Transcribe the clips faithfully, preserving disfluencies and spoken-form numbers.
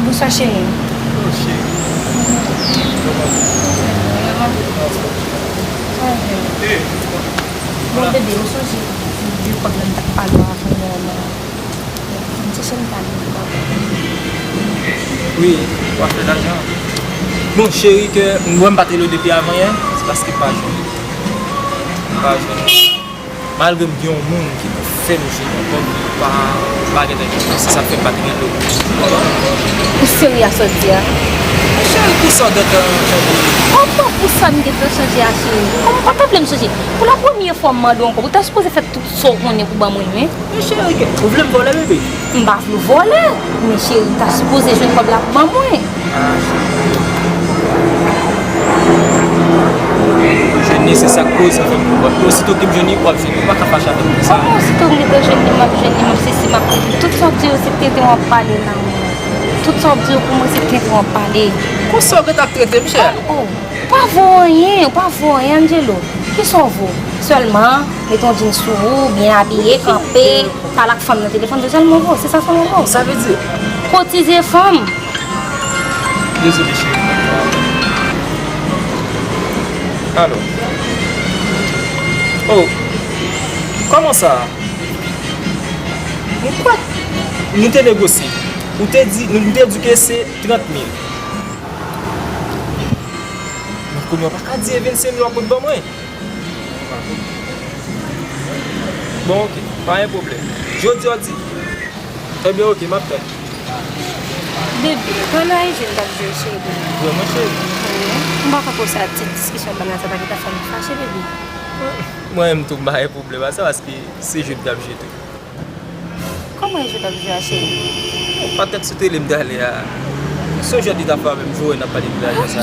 Bonswa, cheri. Bon, bebe, ou sonje de kòb la m t ap pale w avan yè la? Chèche m pale w. Wi, w ap fè lajan. Bon, cheri, ke m wè m pa t rele w depi avan yè, se paske m pa jwenn ou. M pa jwenn ou. Malgre m gen yon moun ki pou fè m jwenn ou, men m pa, m pa gentan jwenn ou. Se sa k fè m pa t rele w. Ou serye a sa w di a? Cheri, pou sa w gentan chanje? Kòman pou sa m gentan chanje a, cheri? Kòman w pa ta vle m chanje? Pou la premyè fwa m mande w ankò, ou ta sipoze fè tout sa w konnen pou ban mwen, wi. Men cheri, ke, ou vle m vòlè, bebe? M pa vle w vòlè, men cheri, ou ta sipoze jwenn kòb la pou ban mwen. Ah, cheri. Jwenn li, se sa k koz, anfen, osito ke m jwenn li, w ap jwenn li, ou pa ka fache avè m konsa. Kòman osito m gentan jwenn li, m ap jwenn li, m ap sesi, m ap tete. Tout sa w ap di yo, se tenten w ap pale la, mwen. Tout sa w ap di yo pou mwen, se tenten w ap pale. Konsa w gentan ap trete m, chè? Oh, oh. Ou pa vo anyen, ou pa vo anyen, Angelo. Kisa w vo? Sèlman, mete yon djins sou ou, byen abiye, kanpe, pale ak fanm nan telefòn, se sèlman vo, se sa sèlman vo. Sa vle di? Kotize fanm. Dezole, cheri. Alò. Oh, kòman sa? Mwen kwè nou te negosye. Ou te di, nou te di ke se trant mil. Men kounye a w pa ka di e vennsenk mil w ap pot ban mwen. Bon, oke, pa gen pwoblèm. Jodi a w di? Ebyen, oke, m ap tann. Bebe, pa nan jwe n t ap jwe, cheri. Vrèman, cheri. Wi. M pa konprann sa ti diskisyon bannann sa pa gentan fè m fache, bebe. Mwen menm tou, m pa gen pwoblèm a sa, paske se jwe n t ap jwe tou. Kòman e jwe n t ap jwe a, cheri? Patèt sou tele m t ale a. Sonje lè li t ap fè avè m, jwe n ap pale de lajan sa.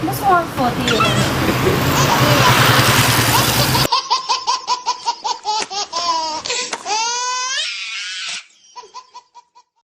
Bonswa, fò te ye la.